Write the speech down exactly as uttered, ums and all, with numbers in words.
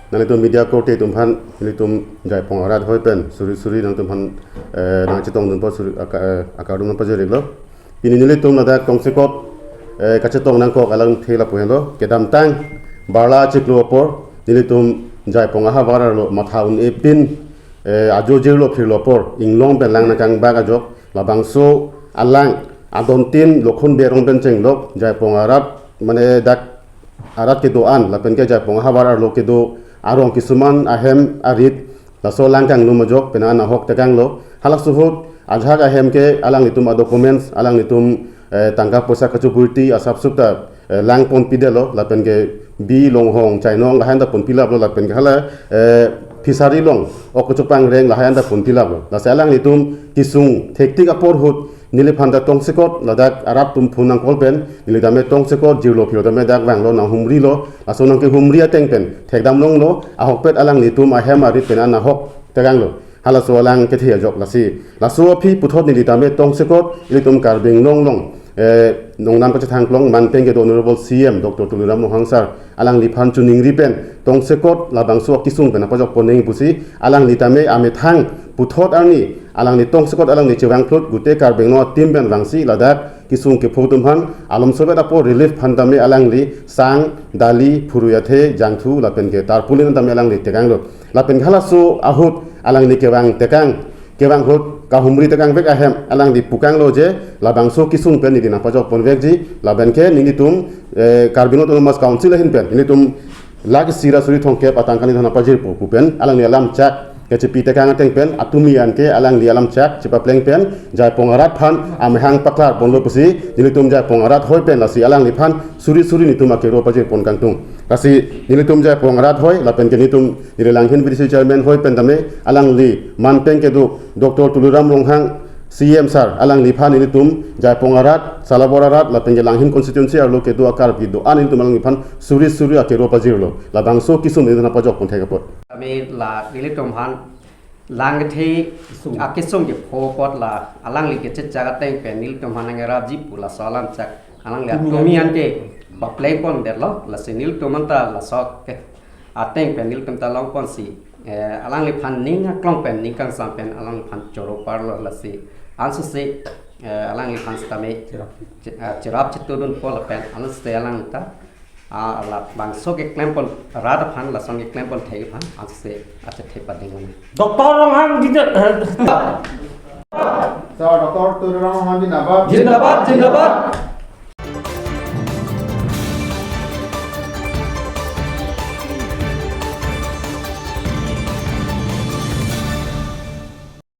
Nanglitum media korte atum aphan, nelitum Jaipong arat hoi pen suri suri nangtum aphan, eh, nangchetongdun apot suri aka-, eh, akardom nangpajir-iklo. Pini nelitum ladak tongsekot, eh, kachetong nangkok alamthe lapu henlo. Kedamtang barla chiklo apor nelitum Jaipong ahavar arlo matha un-e pin, eh, ajo jirlo phirlo apor inglong pen lang nangkangbak ajok, labangso alang adontin Lokhon Bey arong pen chenglok Jaipong arat, mane dak arat kedo-an lapen ke Jaipong ahavar arlo kedo arong kisuman ahem arit laso lang kanglum ajok penang an ahok tekanglo. Halaso ahut ajahak ahem ke alanglitum a-documents, alanglitum, eh, tangka poisa kachupurti asap sup ta, eh, lang ponpidetlo, lapen ke bi, longhong, chainong lahai an ta ponpilaplo, lapen ke hala, eh, fishery along ok kachepangre lahai an ta ponpilaplo. Lasi alanglitum kesung thektik apor ahut neliphan ta tongsekot ladak arat atum phone nang-call pen neli tame tongsekot jirlo phirlo tame dak vanglo, nanghumrilo, laso nangkehumri ateng pen thekdam longlo, ahokpet alanglitum ahem arit penang an ahok tekanglo. Halaso alang kethe ajok lasi. Laso aphi puthot neli tame tongsekot ilitum Karbi Anglong along, eh, nongnam kachethang klong manpeng kedo Honorable C M Doctor Tuliram Ronghang sir alangliphan choningri pen tongsekot labangso akesung pen nangpajok ponnang pusi alangli tame amethang puthot arni alangli tongsekot alangli chevangphlut gute Karbi Anglong a-team pen vangsi ladak kesung kepho atum aphan alomsovet apor relief aphan tame alangli sang, dali, phurui athe, jangthu lapen ke tarpaulin tame alangli tekanglo. Lapen halaso ahut alangli kevang tekang, kevang ahut kahumri tekangvek ahem alangli pukanglo je labangso kesung pen neli nangpajok ponvekji, lapen ke nelitum, eh, Karbi Anglong Autonomous Council ahin pen nelitum lakh isi ra suri thomkep atangka neli nangpajirpo pu pen alangli alam chak kachepi tekang ateng pen atumi an ke alangli alam chak chepapleng pen Jaipong arat aphan amahang paklar ponlo pusi nelitum Jaipong arat hoi pen lasi alangliphan suri suri nelitum akero pajir pon kangtung. Lasi nelitum Jaipong arat hoi lapen ke nelitum neli Langhin V D C chairman hoi pen tame alangli manpeng kedo Doctor Tuliram Ronghang C M sir alangliphan nelitum Jaipong arat, Salabor arat lapen ke Langhin constituency arlo kedo a-Karbi do-an nelitum alangliphan suri suri akero pajirlo. Labangso kesung neli nangpajok pon thek apot. Kami la nelitum aphan lang kethe akesung kepho apot la alangli kechechak ateng pen nelitum aphan nang-erapji pu laso alam chak alangli atumi an ke papleng pondetlo, lasi nelitum anta laso ke ateng pen nelitum ta long ponsi, eh, alangliphan ning aklong pen ning kangsam pen alangliphan choro parlo lasi ansose, eh, alangliphan sitame che-, eh, cherap chetudunpo lapen ansose alang ta, ah, labangso keklem pon rat aphan lason keklem pon thek aphan ansose achethe pading. Doctor Ronghang jinda-, Sir, Doctor Tuliram Ronghang jindabat. Jindabat, jindabat.